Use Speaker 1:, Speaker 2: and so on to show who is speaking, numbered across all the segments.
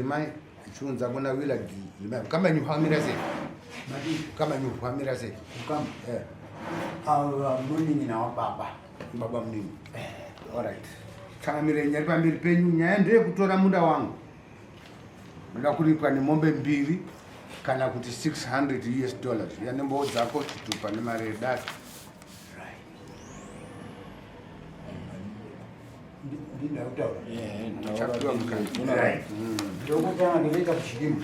Speaker 1: Rimai achiunza kuna Willard Rimai. Ukama wenyu hwamira sei?
Speaker 2: Madii?
Speaker 1: Ukama wenyu hwamira sei?
Speaker 2: Ukama?
Speaker 1: Eh.
Speaker 2: Ava munin'ina wababa.
Speaker 1: Baba munini. Eh. Alright. Changamire nyari pamberi penyu nyaya ndeyekutora munda wangu. Ndoda kuripwa nemombe mbiri kana kuti 600 US dollars. Uya nembowo dzako chitupa nemari yedare.
Speaker 2: Ndokutanga ndinoita kuchidimbu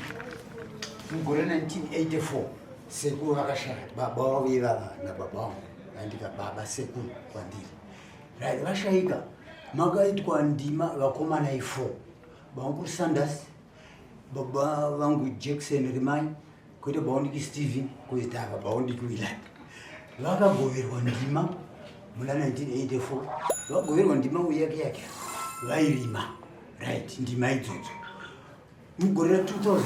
Speaker 2: mugore 1984 sekuru vakashaya baba vavo ivava nababa vangu andika baba sekuru kwandiri right vashaika makaitwa ndima vakomana i4 bamukuru Sanders baba vangu Jackson Rimai koita baundiki Steven koita ava baundiki Willard vakagoverwa ndima muna 1984 vagoverwa ndima uyake yake vairima right ndima idzodzo mugore ra 2000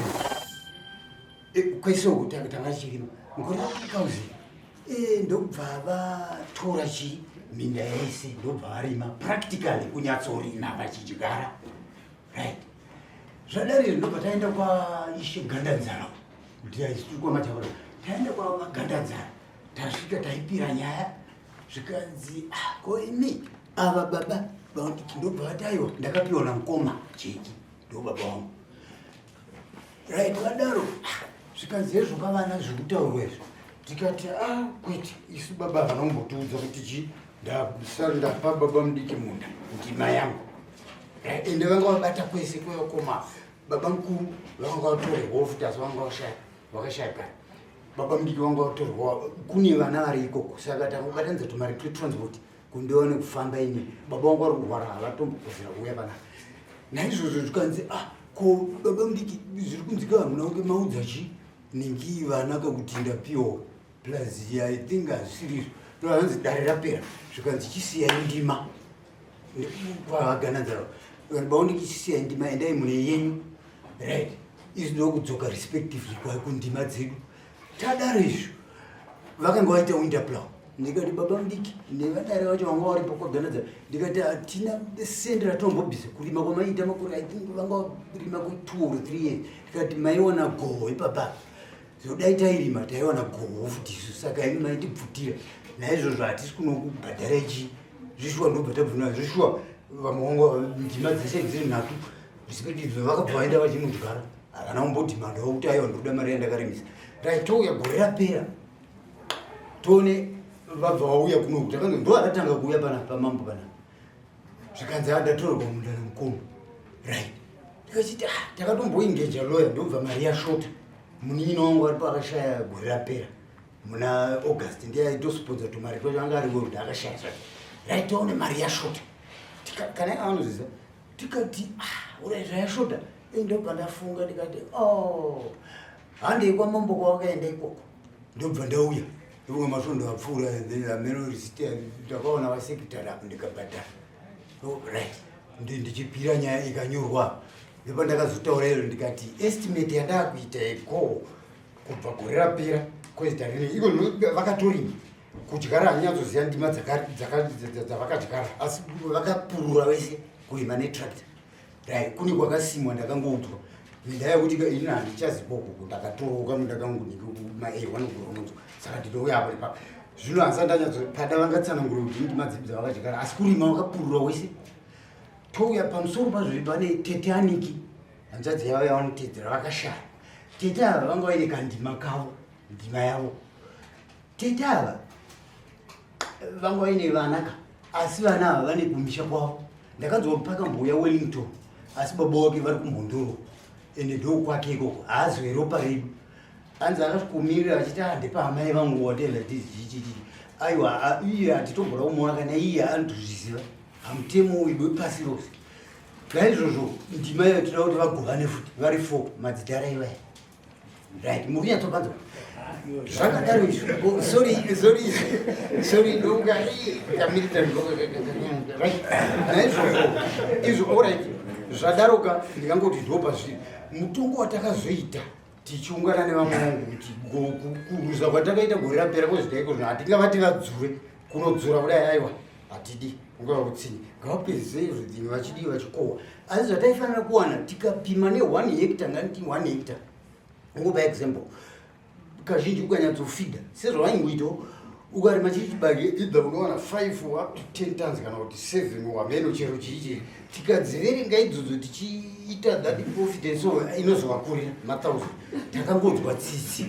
Speaker 2: eh, kwese uku tanga tichirima mugore ra 2000 eh, ndobva vatora chi minda yese ndobva varima practically kunyatsorima vachidyara right zvadaro izvi ndobva taenda kwaishe gandanzara kuti aisiri kwamataura taenda kwavagandanzara tasvika taipira nyaya zvikanzi ah, ko imi ava baba ndobva vati aiwa ndakapiwa namukoma jeki ndo baba wangu right vadaro ah, zvikanzi hezvo kavana zviri kutaurwa izvo tikati a ah, kwete isu baba vanombotiudza kuti chii ndapa baba mudiki munda ndima yangu ende vanga vabata kwese kwevakoma baba mukuru vanga vatorerwawo futi asi vanga vashaya vakashaya kare baba mudiki vanga vatorerwa kune vana vari ikoko saka tangobatanidza tumari twetransport kundione kufamba ini baba vangu vari kurwara havatombokodzera kuuya panapa naizvozvo zvikanzi ah ko baba mudiki zviri kunzi ka hamuna kunge maudza chi ningii vana kakuti ndapiwa plus i think hazvisirizvo ndoanzi dare rapera zvikanzi chisiyai ndima kwavagananzara vanhu baoneki chisiyai ndima endai mune yenyu right izvi ndokudzoka respectively kundima dzedu tadaro izvo vakanga vaita winter plow ndikati baba mudiki nevadare vacho vanga varipo kwaganadza ndikati hatina sendi ratombobvisa kurima kwamaiita makore i think vanga varima ku two or three years ndikati maiwana goho ipapa Zvodai tairima taiwana goho futi isu saka imi maitibvutira naizvozvo hatisi kunokubhadhara ichi zvishuwa ndobva tabvuna zvishuwa vamwe vangu ndima dzese dziri nhatu respective vakabva vaenda vachinodyara havana kumbodhimandawo kuti aiwa ndokuda mari yandakarimisa right touya gore rapera tione vabva vauya kunoku takanzi ndo atatanga kuuya pana pamambo pana zvikanzi andatorerwa munda nemukoma right ndikachiti ah, takatomboingeja lawyer ndobva mari yashota munin'ina wangu aripo akashaya gore rapera muna august ndiye aitosponza tumari twacho anga ari world akashaya zvake right taone mari yashota kana anozviziva tikati ah, urai zvayashota ndobva ndafunga ndikati oh handei kwamambo kwawakaenda ikoko ndobva ndauya ndobva masvondo apfuura then ameno receipt ndakaona vasekretary apo ndikabhadhara oh, right ndichipira nyaya ikanyorwa ndopa ndakazotaura iro ndikati estimate yandakuita yegoho kubva gore rapera kwezita rine iko vakatorima kudyara handinyatsoziva ndima dzavakadyara asi vakapurura vese kurima netractor Dai kune kwakasimwa ndakangoudzwa nendaya yekuti ini handichazi koko ndakatoroka ndakangunike kuma-a one gorononzwa saka ndinouya apo ipapo zvino hanisa ndanyatso pada vangatsanangura kuti ndima dzipi dzavakadyara asi kurima wakapurura wese touya pamusoro pazvo pane tete aniki hanzvadzi yavo yavanotedzera vakashaya tete ava vanga vaine kandima kavo ndima yavo tete ava vanga vaine vana ka asi vana ava vane kumisha kwavo ndakanzwa kuti pakambouya wellington asi baba wake vari kumhondoro ende ndokwake ikoko haazi weropa redu anzi akasvikomirira achiti ah, ndepaamai vangu whatever tizichichichi aiwa iye hatitomboda kumuona kana iye anotozviziva hamutemo uyu wepasi rose naizvozvo ndima iyo tinoda kuti vagovane futi vari four madzidhara ivaya right muri kunyatsopanzwa zvakadaro izvo oh, sorry sorry sorry ndonga kamirita right naizvozvo izvo alright zvadaroka ndikangoti ndopa zviri mutongo watakazoita tichiungana nevamwe vangu kuti kuruza kwatakaita gore rapera kwezvidaiko zvino hatingavati vadzure kunodzura kudai aiwa Hatidi ungava utsinye, ngavapedze everything vachidii vachikohwa. Asi zvataifanira kuwana tikapima ne1 hectare, nganditi 1 hectare, ungopa example, kazhinji ukanyatsofida sezvavaingoitawo, ukarima chiri chibage either unowana 5 up to 10 tons kana kuti 7, wameno chero chii chii. Tikadziverenga idzodzo tichiita that profit and so inozovakurira mathousand. Takangonzwa tsitsi,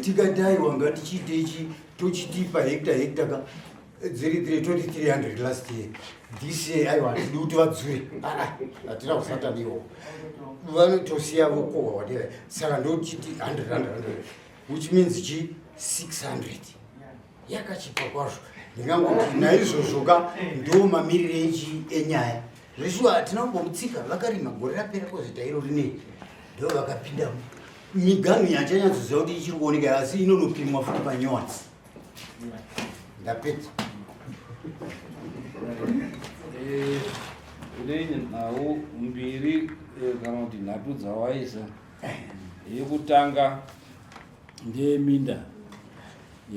Speaker 2: tikati aiwa, ngatichiite ichi, tochitipa hectare hectare ka dziri 3, toti 300 last year. This year aiwa, hatidi kuti vadzure. Ah, ah, hatina kusatani iwo, vanotosiya vokohwa, whatever. Saka ndochiti 100 100 100, which means chi 600 yakachipa kwazvo. Ndingangoti naizvozvo ka ndo mamiriro echi enyaya. Zveshuwa hatina kumbomutsika, vakarima gore rapera, kwozoita iro rinei, ndo vakapinda miganhu yachanyatsoziva kuti ichiri kuoneka, asi inonopimwa futi panyowani. Ndapedza.
Speaker 3: Kune nhau mbiri kana kuti nhatu dzawaisa. Yekutanga ndeyeminda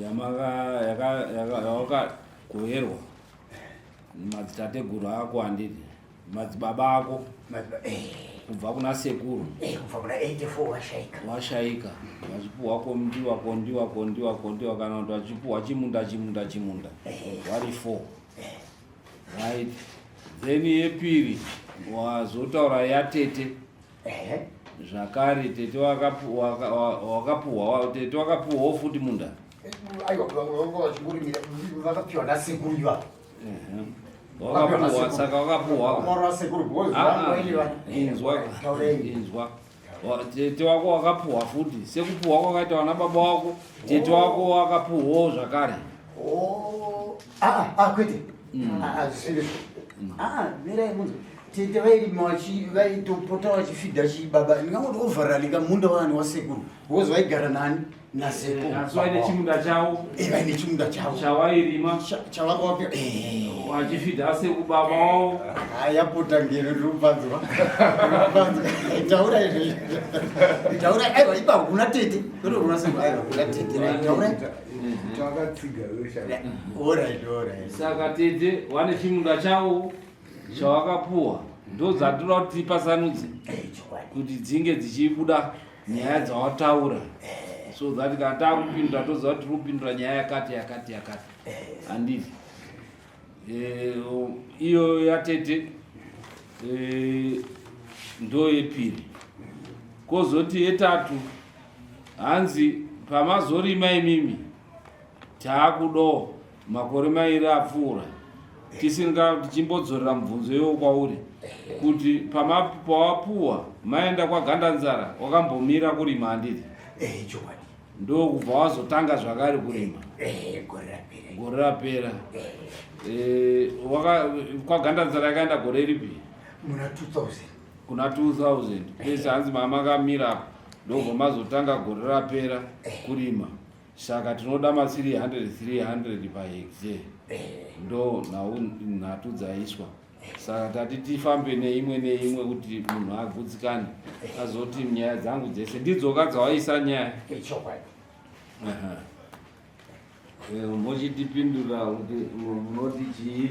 Speaker 3: yawakagoverwa madzitateguru ako, handiti? Madzibaba ako kubva kuna sekuru.
Speaker 2: Kubva kuna 84 washaika.
Speaker 3: Washaika, vachipuhwa kondiwa, kondiwa, kondiwa, kondiwa, kana kuti vachipuhwa chimunda, chimunda, chimunda, vari four, right? Then yepiri wazotaura yatete. Zvakare tete wakapuhwa, tete wakapuhwawo futi munda.
Speaker 2: Aiwa, vanga vachingorimira, vakapiwa nasekuru ivavo.
Speaker 3: Wakapuhwa, saka wakapuhwa
Speaker 2: Mwana wasekuru because
Speaker 3: Ah, ah,
Speaker 2: vangoiliva.
Speaker 3: Inzwa.
Speaker 2: Taurei.
Speaker 3: Inzwa. Tete wako wakapuhwa futi sekupuhwa kwakaita vana baba wako, tete wako wakapuhwawo zvakare.
Speaker 2: Oh, ah, ah, kwete. Ah, ah, zvisiri. Ah, mirai munzwe. Tete vairima vaitopota vachifidha chibaba. Ndingangoti ovharalika munda wani wasekuru. Because vaigara nani? Nasekuru.
Speaker 3: Asi vaine chimunda chavo.
Speaker 2: Eh, vaine chimunda chavo.
Speaker 3: Chavairima.
Speaker 2: Chavanga wapiwa. Eh.
Speaker 3: Vachifidha sekubaba wavo.
Speaker 2: Ah, yapota ngero, ndinopanzwa. Ndinopanzwa. Taura izvo. Taura, aiwa, ipapo kuna tete. Kwete kuna sekuru, aiwa, kuna tete. Taura.
Speaker 1: Takatsiga wesha.
Speaker 2: All right, all right.
Speaker 3: Saka tete vane chimunda chavo chavakapuhwa, ndo dzatoda kuti tipasanudze.
Speaker 2: Eh, chokwadi.
Speaker 3: Kuti dzinge dzichibuda nyaya dzawataura, so that kana taakupindura toziva kuti tiri kupindura nyaya yakati yakati yakati, handiti? Iyo yatete ndo yepiri. Kwozoti yetatu, hanzi pamazorima imimi taakudo makore 2 apfuura, tisinga tichimbodzorera mubvunzo iwo kwauri kuti pawapuwa maenda kwaGandanzara wakambomira kurima, handiti?
Speaker 2: Eh, chokwadi.
Speaker 3: Ndokubva wazotanga zvakare kurima.
Speaker 2: Eh, gore rapera.
Speaker 3: Gore rapera. KwaGandanzara yakaenda gore ripi?
Speaker 2: Muna 2000.
Speaker 3: Kuna 2000 pese hanzi mamakamira apa, ndobva mazotanga gore rapera kurima. Saka tinoda ma300 300 pahectare. Ndo nhau nhatu dzaiswa, saka tati tifambe neimwe neimwe kuti munhu agutsikane, azoti nyaya dzangu dzese ndidzoka dzawaisa nyaya.
Speaker 2: Eh, chokwadi.
Speaker 3: Aha. Mochitipindura kuti munoti chii?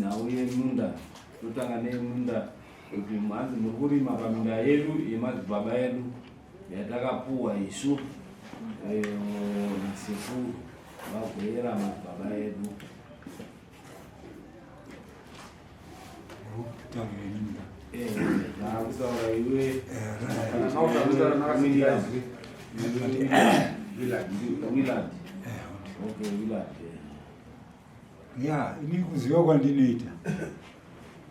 Speaker 3: Nhau yemunda, totanga nemunda, kuti hanzi muri kurima paminda yedu yemadzibaba edu yatakapuwa isu nasekuru, vagoera madzibaba edu.
Speaker 4: Kutaura.
Speaker 3: Taakutaura iwe.
Speaker 1: Willard.
Speaker 3: Willard, okay, Willard.
Speaker 4: Ya, ini kuziva kwandinoita,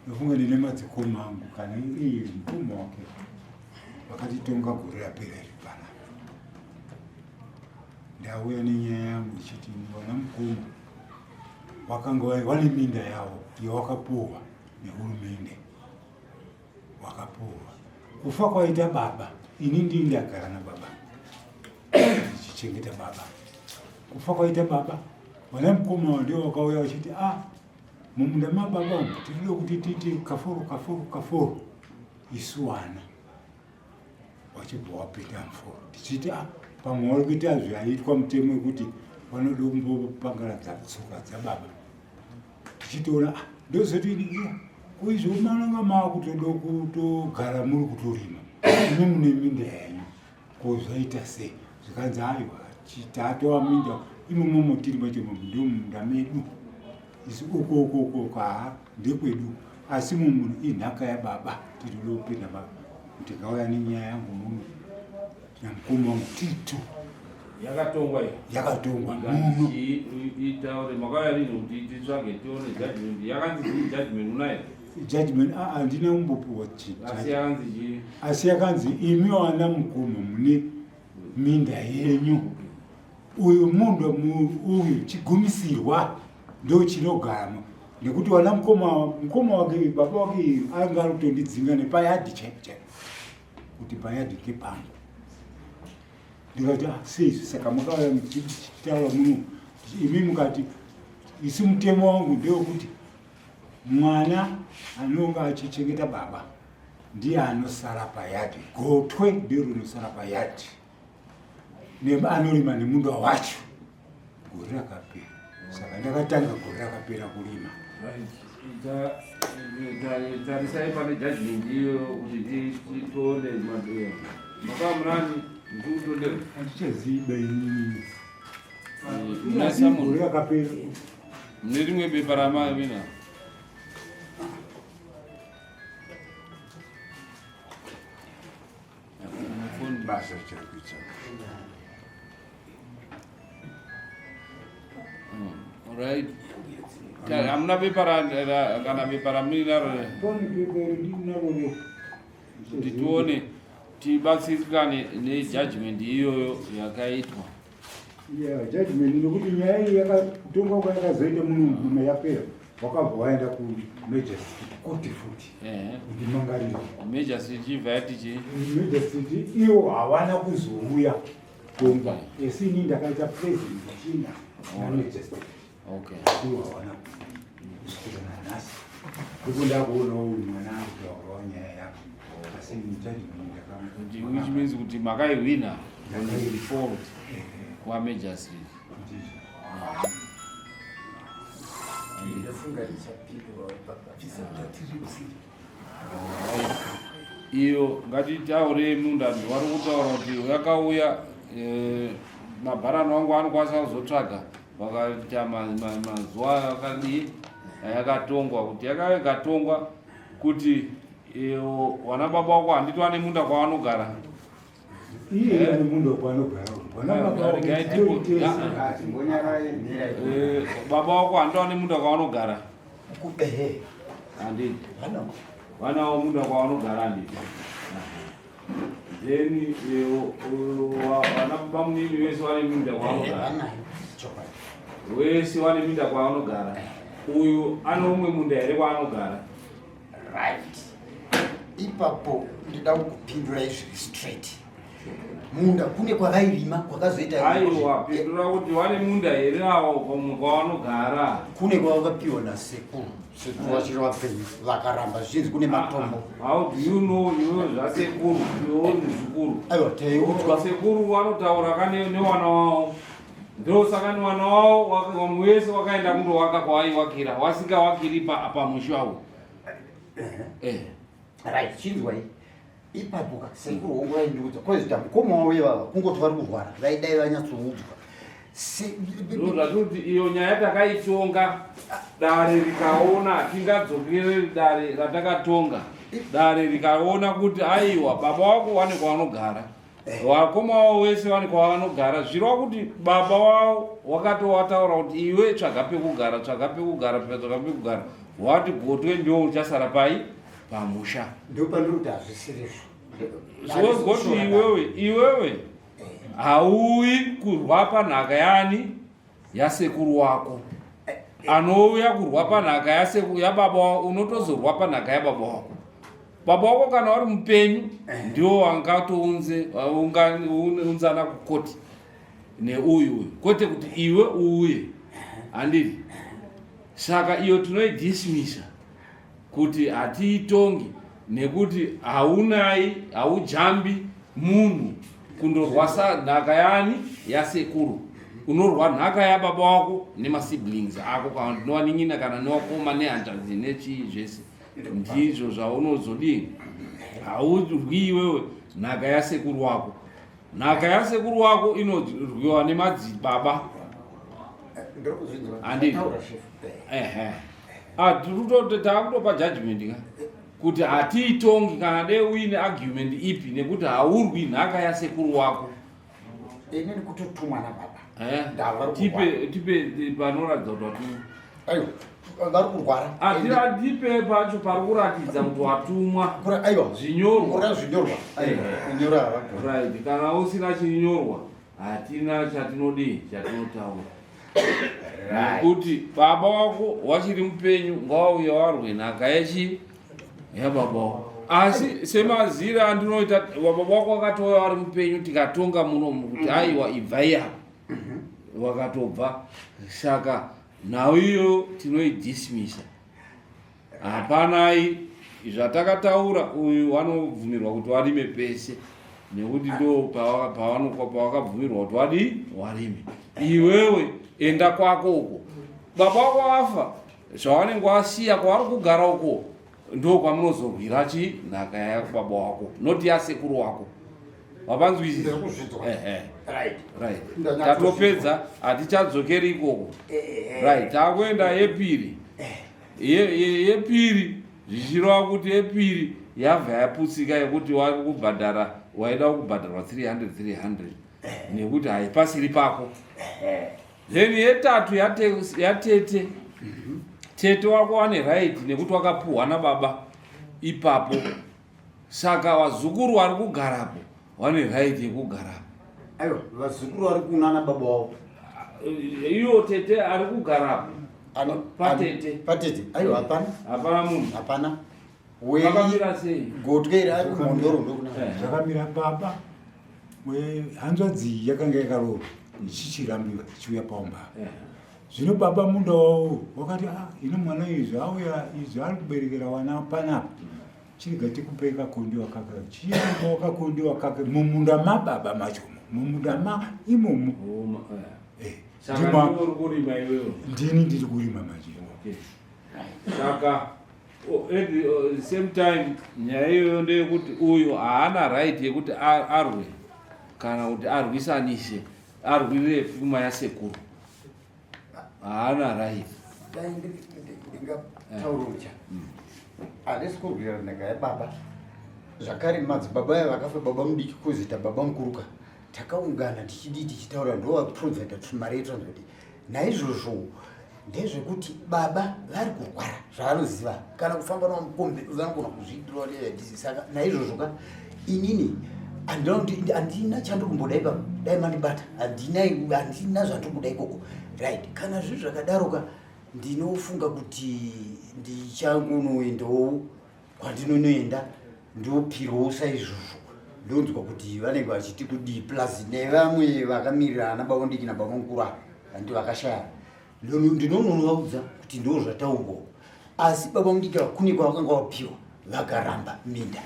Speaker 4: ndofunga ndine madzikoma angu kana iye mukoma wake vakatitonga gore rapera iri panapa. Ndauya nenyaya yangu ndichiti vana mukoma vakanga vane minda yavo yawakapuhwa nehurumende, wakapuhwa. Kufa kwaita baba, ini ndii ndagara nababa ndichichengeta baba. Kufa kwaita baba, vana mukoma ndio vakauya vachiti, a ah, mumunda mababa umu tirikuda kuti tiite kaforo, kaforo, kaforo isu wana. Wachibva wapinda muforo, tichiti, a pamwe vari kuita zvaitwa mutemo wekuti vanoda kumbopangaradza tsoka dzababa. Tichitoona ah, ndozoti ini iya kuizvo manonga maakutoda kutogara muri kutorima imi mune minda yenyu ko zvaita sei zvikanzi aiwa tatova minda imomo motiri macho ndomunda medu isu uko uko uko uko haa ndekwedu asi mumunhu inhaka yababa tinoda kupinda baba ndikauya nenyaya yangu muno namukoma wangu tito
Speaker 3: yakatongwa iyo
Speaker 4: yakatongwa muno
Speaker 3: itaure makauya rini kuti titsvage tione judgment yakanzi chii judgment unayo
Speaker 4: judgment ah, handina kumbopiwa
Speaker 3: asi yakanzi chii
Speaker 4: asi yakanzi imi wana mukoma mune minda yenyu uyu munda uyu chigumisirwa ndochinogara nekuti wana mukoma mukoma wake baba wake anga ari kutondidzinga nepayadhi chaipo chaipo kuti payadhi kepangu ndikati ah, sei saka makauya muchitaura muno imi mukati isu mutemo wangu ndewekuti mwana anonga achichengeta baba ndiye anosara payadhi gotwe ndiro rinosara payadhi anorima nemunda wacho gore rakapera saka ndakatanga gore rakapera kurima
Speaker 3: tarisai pane judgment iyo kuti titone makava munani ndikutondera
Speaker 4: handichaziba inini gore rakapera
Speaker 3: mune rimwe bepa ramavina
Speaker 1: basa chiri kuita
Speaker 3: right hamuna pepa kana pepa ramuinaro kuti tione tibatsirikane nejudgment iyoyo yakaitwa
Speaker 4: Yeah, judgment nekuti nyaya iyi yakatongwa kwayakazoita muno yapera wakabva waenda kumajor city koti futi ndimangariro
Speaker 3: major city ibva yati chii
Speaker 4: major city iwo hawana kuzouya kumba esi ini ndakaita president china namajor city
Speaker 3: okay
Speaker 4: iwo hawana kusvikira nanhasi ndipo ndakuonawo uyu mwana akutaurawo nyaya yako asi ini judgment
Speaker 3: kuti which means kuti makaihwina on default kwamajor city Iyo ngatitaurei munda vari kutaura kuti yakauya eh, mabharani wangu anokwanisa kuzotsvaga vakaita mazuva akadii yakatongwa kuti yakauya ikatongwa kuti eh, wana baba wako handiti wane munda kwavanogara
Speaker 4: iye ane munda kwaanogara
Speaker 3: eh, baba wako handiti wane munda kwavanogara handiti vanawo munda kwavanogara handiti then eh, vana bamunini vese vane minda kwavanogara wese vane minda kwavanogara uyu ane umwe munda here kwaanogara
Speaker 2: right ipapo ndida kukupindura izviri straight munda kune kwavairima kwakazoita
Speaker 3: aiwa pindura kuti vane munda here awo pamwe kwavanogara
Speaker 2: kune kwavakapiwa nasekuru sekuru vachiri vapenyu vakaramba zvichinzi kune matombo
Speaker 3: ah, how do you know iwewe zvasekuru iwe uri muzukuru
Speaker 2: aiwa taiudzwa
Speaker 3: sekuru vanotaura ka newana wavo ndosaka newana wavo vamwe wese wakaenda kundowaka kwavaiwakira wasingawakiri pamusha awo
Speaker 2: eh. Right chinzwai ipapo ka sekuru hongu vaindiudza kozoita mukoma wavo ivava kungoti vari kurwara vaidai vanyatsoudzwa
Speaker 3: Ndozvatoti iyo nyaya takaitonga dare rikaona tingadzokere dare ratakatonga dare rikaona kuti aiwa baba wako wane kwavanogara eh. Vakoma wavo wese vane kwavanogara zvireva kuti baba wavo wakatowataura kuti iwe tsvaga pekugara tsvaga pekugara tsvaga pekugara wati gotwe ndiwo uchasara pai pamusha
Speaker 2: ndopandiri hazvisirizvo
Speaker 3: zvogoti iwewe iwewe hauyi kurwa panhaka yani yasekuru wako anouya kurwa panhaka yasekuru yababa wako unotozorwa panhaka yababa wako baba wako kana wari mupenyu ndiwo wangatounze ungaunzana kukoti neuyu uyu kwete kuti iwe uuye handiti saka iyo tinoidismisa kuti hatiitongi nekuti haunai haujambi munhu kundorwasa nhaka yani yasekuru. Unorwa nhaka yababa wako nemasiblings ako, kana newanin'ina kana newakoma nehanzvadzi nechii zvese, ndizvo zvaunozodii. Haurwi iwewe nhaka yasekuru wako. Nhaka yasekuru wako inorwiwa nemadzibaba. Handiti? Ehe, taakutopa judgment ka kuti hatiitongi kana dei uine argument ipi, nekuti haurwi nhaka yasekuru wako.
Speaker 5: Inini kutotumwa nababa.
Speaker 3: Ndava tipe tipe panoratidza kuti watumwa.
Speaker 5: Aiwa, vari kurwara.
Speaker 3: Tipe pacho pari kuratidza kuti watumwa.
Speaker 5: Aiwa.
Speaker 3: Zvinyorwa.
Speaker 5: Kura zvinyorwa. Aiwa, kunyora havagoni.
Speaker 3: Right, kana usina chinyorwa hatina chatinodii, chatinotaura, nekuti baba wako wachiri mupenyu, ngawauya warwe nhaka yechi yababa wako. Asi semazira andinoita, baba wako wakatouya wari mupenyu, tikatonga munomu kuti aiwa, ibvai apa, wakatobva. Saka nhau iyo tinoidismisa, hapanai zvatakataura. Uyu wanobvumirwa kuti warime pese nekuti ndo pawakabvumirwa kuti wadii, warime. Iwewe enda kwako uko, baba wako wafa, zvawanenge wasiya kwavari kugara uko ndo kwamunozorwira chi nhaka yababa wako, noti yasekuru wako. Wapanzwisisa?
Speaker 5: Ndiri kuzvinzwa.
Speaker 3: Ehe.
Speaker 5: Right.
Speaker 3: Right.
Speaker 5: Ndanyatso
Speaker 3: Tatopedza, hatichadzokeri ikoko. Right, takuenda yepiri. Yepiri zvichireva kuti yepiri yabva yaputsika, yekuti wari kubhadhara, waida kubhadharwa 300 300 nekuti haipasiri pako. Then yetatu yatete, tete wako wane right nekuti wakapuhwa nababa ipapo, saka vazukuru vari kugarapo vane right yekugarapo.
Speaker 2: Aiwa, vazukuru vari kunana baba wavo.
Speaker 3: Iyo tete ari kugarapo. Patete.
Speaker 2: Patete, aiwa, hapana.
Speaker 3: Hapana munhu.
Speaker 2: Hapana.
Speaker 3: Vakamira sei?
Speaker 2: Gotwe iri ari kumhondoro ndokuna.
Speaker 4: Zvakamira, baba hanzvadzi yakanga yakaroorwa ichichirambiwa ichiuya paumba. Zvino baba munda wavo wakati, "Ah, ino mwana izvi auya izvi ari kuberekera wana panapa, chirega tikupe kakondiwa kake." Chiipo kakondiwa kake mumunda mababa machomo, mumunda ma imomo.
Speaker 3: Oma, Saka ndiwe uri kurima iwewe?
Speaker 4: Ndini ndiri kurima manje.
Speaker 3: Okay. Saka at the same time nyaya iyoyo ndeyekuti uyu haana right yekuti arwe kana kuti arwisanise, arwirire pfuma yasekuru, haana right.
Speaker 5: Dai ndingataura, handisi kurwira nhaka yababa.
Speaker 2: Zvakare madzibaba aya vakafa, baba mudiki kuzoita baba mukuruka, takaungana tichidii, tichitaura, ndovaprovhaida mari yetransport. Naizvozvo ndezvekuti baba vari kurwara, zvavanoziva kana kufamba namukombe vanogona kuzviitirawo nedhisi. Saka naizvozvo ka, inini handina kuti handina chandiri kumboda ipapo, dai mandibata, handina, handina zvandiri kuda ikoko. Right, kana zviri zvakadaro ka, ndinofunga kuti ndichangonoendawo kwandinonoenda, ndopirawo saizvozvo, ndonzwa kuti vanenge vachiti kudii, plus nevamwe vakamirira ana baba ndiki nababa mukuru ava handi vakashaya. Ndinonovaudza kuti ndo zvataurwa. Asi baba mudiki ava kune kwavakanga vapiwa, vakaramba minda.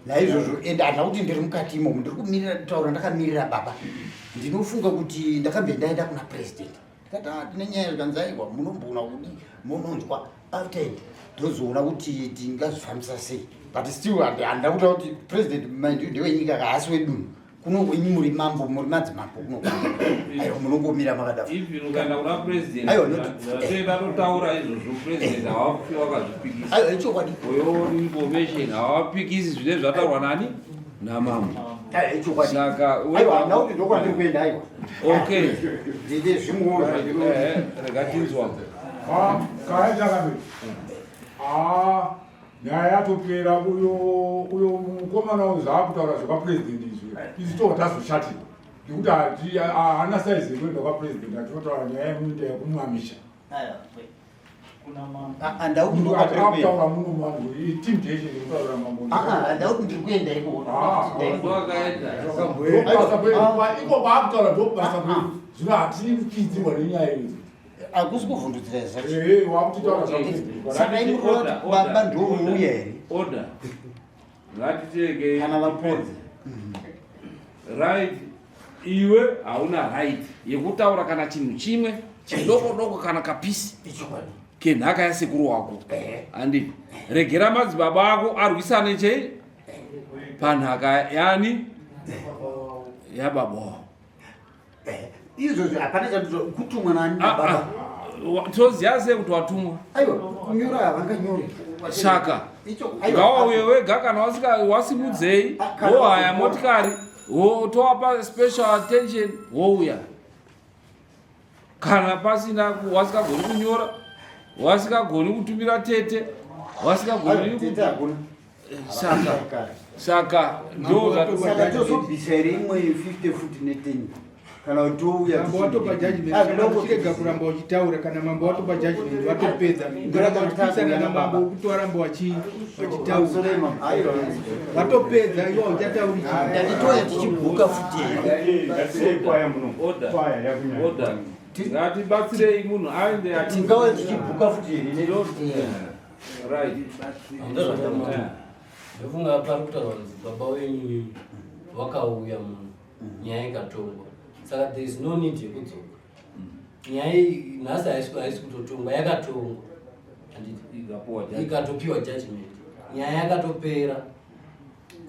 Speaker 2: Naizvozvo ende handina kuti ndiri mukati imomo, ndiri kumirira kutaura ndakamirira baba. Ndinofunga kuti ndakambe ndaenda kuna president, ndikati, "Ah, tine nyaya." Zvikanzi, "Aiwa, munomboona kudi munonzwa after it, ndozoona kuti tingazvifambisa sei." But still handina kutaura kuti president, mind you, ndewenyika, haasi wedunhu kuno. Imi muri mambo, muri madzimambo kuno, aiwa, munongomira makadaro.
Speaker 3: Even ukaenda kuna president,
Speaker 2: Aiwa, not-
Speaker 3: zvatenda totaura izvozvo, president havafi wakazvipikisa.
Speaker 2: Aiwa, ichokwadi.
Speaker 3: Oyo information havapikisi zvine zvataurwa nani, namambo.
Speaker 2: Aiwa, ichokwadi.
Speaker 3: Saka
Speaker 2: Aiwa, handina kuti ndokwandiri kuenda, aiwa.
Speaker 3: Okay.
Speaker 2: Ndine zvimwewo zvandino
Speaker 3: Rega tinzwa.
Speaker 4: Kaya chakamira. Ah, nyaya yatopera. Uyo mukomana uyu zvaakutaura zvekwapurezidendi izvi, isu tobva tazoshatirwa nekuti haana saizi yekuenda kwapurezidendi achinotaura nyaya yeminda yekumwamisha.
Speaker 2: Handau kuti ndokwandiri kuenda.
Speaker 4: Akutaura muno mangu intimidation yekutaura mambo.
Speaker 2: Handau kuti ndiri kuenda ikoko.
Speaker 3: Wakaenda.
Speaker 4: Ndobasa kwedu iko kwaakutaura, ndobasa kwedu. Zvino hatikuchidzirwa nenyaya idzi.
Speaker 2: Hakusi kuvhundutsira zvacho.
Speaker 4: Ehe, wakutitaura zvapurezidendi.
Speaker 2: Saka imurova kuti baba ndouya here?
Speaker 3: Order, ngatiteke.
Speaker 2: Kana vapodza.
Speaker 3: Right. Iwe hauna right yekutaura kana chinhu chimwe chidoko doko kana kapisi kenhaka yasekuru wako. Handiti? Regera madzibaba ako arwisane chei panhaka yani yababa wavo.
Speaker 5: Izvozvo hapana chandito kutumwa nani
Speaker 3: Ah,
Speaker 5: baba.
Speaker 3: ah. Toziva sei kuti watumwa?
Speaker 5: Aiwa, kunyora havanganyori.
Speaker 3: Saka
Speaker 5: Icho aiwa.
Speaker 3: ngawauye wega kana wasika wasimudzei
Speaker 5: Ah, kana
Speaker 3: wohaya
Speaker 5: wazopora.
Speaker 3: motikari towapa special attention wouya. Kana pasina wasikagoni kunyora, wasikagoni kutumira tete, wasikagoni
Speaker 5: Aiwa, tete hakuna.
Speaker 3: Saka ndo
Speaker 2: Saka tozobvisa here imwe 50 futi ne10 kana kuti touya?
Speaker 6: Mambo watopa judgment, kana uchirega kuramba uchitaura, kana mambo watopa judgment, watopedza. Kuramba uchipikisana namambo kuti waramba wachitaura, watopedza, iwe hauchatauri chinhu.
Speaker 2: Ndatitoya tichibhuka futi here?
Speaker 4: Ngatisei kwaya muno.
Speaker 3: Order.
Speaker 4: Kwaya yakunyanya.
Speaker 3: Order. Ngatibatsirei munhu aende
Speaker 2: Tingauya tichibhuka futi here?
Speaker 3: Right.
Speaker 7: Ndozvandamona. Ndofunga pari kutaurwa kunzi baba wenyu wakauya muno, nyaya ikatongwa, saka there is no need yekudzoka. Nyaya iyi nhasi haisi kutotongwa, yakatongwa, handiti?
Speaker 3: Ikapuwa judgment.
Speaker 7: Ikatopiwa judgment, nyaya yakatopera.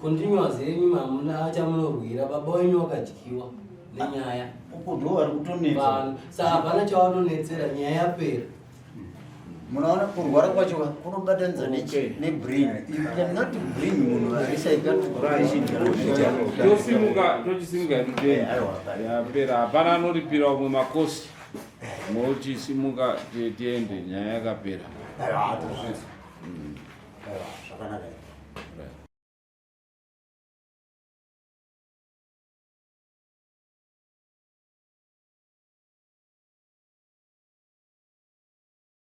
Speaker 7: Continuous yenyu hamuna chamunorwira, baba wenyu wakadyiwa nenyaya.
Speaker 2: Uko ndo vari kutonetsa.
Speaker 7: Vanhu saka hapana chavanonetsera, nyaya yapera.
Speaker 2: Munaona kurwara kwacho kunobatanidza nebrain. You cannot bring munhu ari psychiatric patient kana kuti
Speaker 3: Tosimuka, tochisimuka hedu teni.
Speaker 2: Aiwa, hapana.
Speaker 3: Yapera, hapana anoripira umwe makosi. Mochisimuka tiende, nyaya yakapera.
Speaker 5: Aiwa, tozvinzwa. Aiwa, zvakanaka.
Speaker 3: Right.